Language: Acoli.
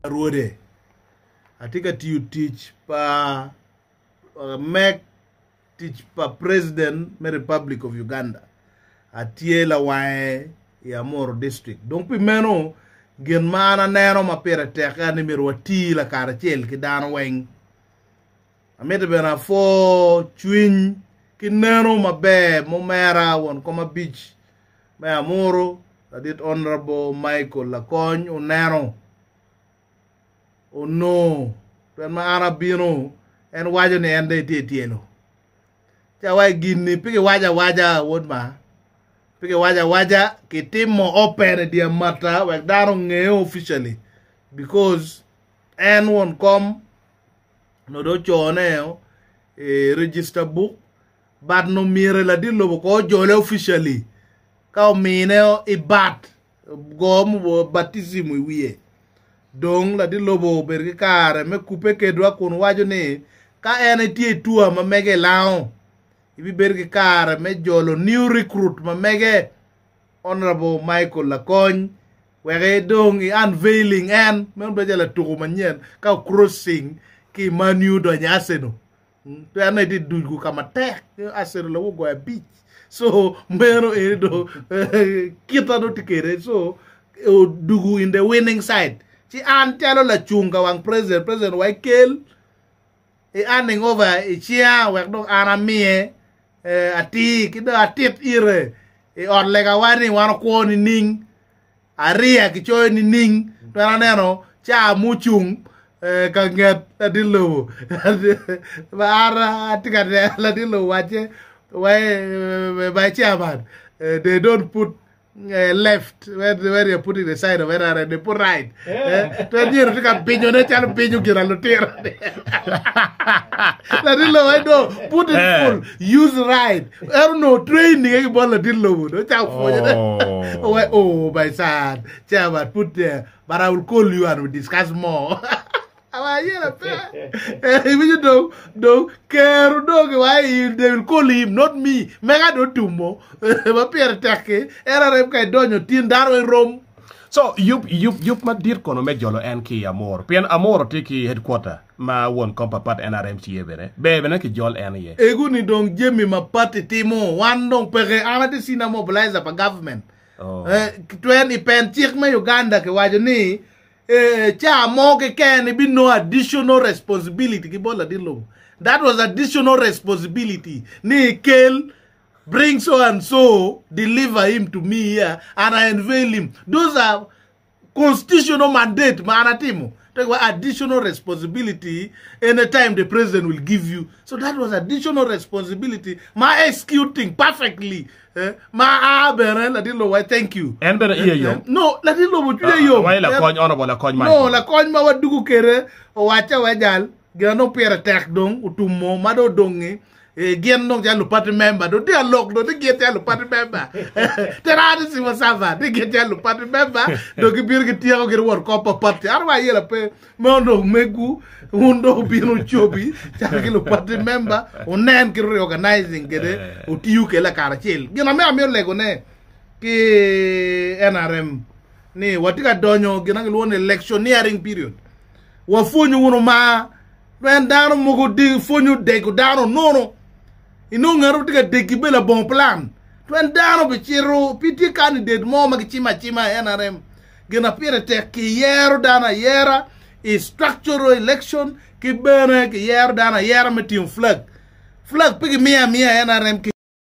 Rwode, atye ka tiyo tic pa mek tic pa President me Republic of Uganda. Atye lawange i Amuru District. Dong pi meno, gin ma an aneno ma pire tek en ni myero wati lakaracel ki dano weng. Amito bene apwo cwiny ki neno maber mumera won kom abic me Amuru, Ladit Honourable Michael Lakony oneno onongo pien ma an abino en waco ni en dong etye ityelo. Ci awaco gin-ni pe kiwaco awaca wod ma, pe kiwaco awaca kitimo open i dye amata wek dano onge officially because en won kom onongo dong ocone i register book but nongo myero ladit lobo kong ojole officially ka omine i bat go baptism i wiye. Dong ladit lobo obedo ki kare me kubbe kedwa kun waco ni ka en etye i tua ma mege i lango, ibibedo ki kare me jolo new recruit ma mege Honourable Michael Lakony wek edong i unveiling en meno bedo calo latuko manyen ka o crossing ki i Man U donyo i Arsenal. Pien itye dugo ka matek, Arsenal lawo goyo abic. So meno eni do kita do tye kede. So odugu in the winning side. Ci an calo lacung ka wang president, president wa ikel i handing over i cinga wek dong an amiye atir ki dong atit ire i ot legawa ni wan okwo nining. Ariya kicoyo nining? Twero aneno ca mucung ka nget ladit lobo. An atye ka neno ladit lobo wacce my chairman they don't put left when, when you're putting the side of NRM they put right. Twero nyero tye ka binyone calo binyo gin a lutino. Ladit lobo I know put it full use right. En onongo training ki bot latin lobo dong ocako pwonyone. Oh. Owaco, oh my son, chairman put there, but I will call you and we discuss more. Awa ayera pe. Iwinjo dong, dong kero dong iwaco they will call him, not me. Mega dong otumo. Ma pire tek-ki, en arem ka idonyo tin dano irom. So yub yub yub madit kono me jolo en ki i Amuru pien Amuru tye ki headquarter ma won kom pa pat NRM tye bene ber bene ki jol en iye. Ego ni dong jami ma party timo wan dong peke an atye senior mobilizer pa government Oh. eh, twen i pen cik me Uganda kiwaco ni eh, ca mo keken ibinongo additional responsibility ki bot ladit lobo that was additional responsibility ni ikel bring so and so deliver him to me here and I unveil him those are constitutional mandate ma an atimo Talk about additional responsibility anytime the president will give you so that was additional responsibility ma executing perfectly eh, ma a bene latin lobo I thank you En bene iye yom. no latin lobo cwinye yom Wai lakony honorable lakony no Michael. lakony ma wadugu kede owacca we jal gin dong pire tek dong otumo ma dong odongi Eh, gin dong calo party member dong tye alok dong ni gin calo party member tera ni civil servant ni gin calo party member dong gibino gityeko gin wot kop pa party an wa ayela pe meno dong megwu wun dong wubino wucobi calo ki lu party member wunen kit reorganizing kede wutiyo kede lakaracel gin ame amito legone ki NRM ni watye ka donyo gin ma gilwongo ni electioneering period wapwonyo wunu mar Pien dano mogo pwonyo dego dano nono. Inongo ngat tye ka degi be labongo plan. Pien dano bicito pe tye candidate mo ma gicimo acima i NRM. Gin ma pire tek kiyero dano ayera i structural election ki bene kiyero dano ayera me tingo flag. Flag pe gimiyo amiya i NRM.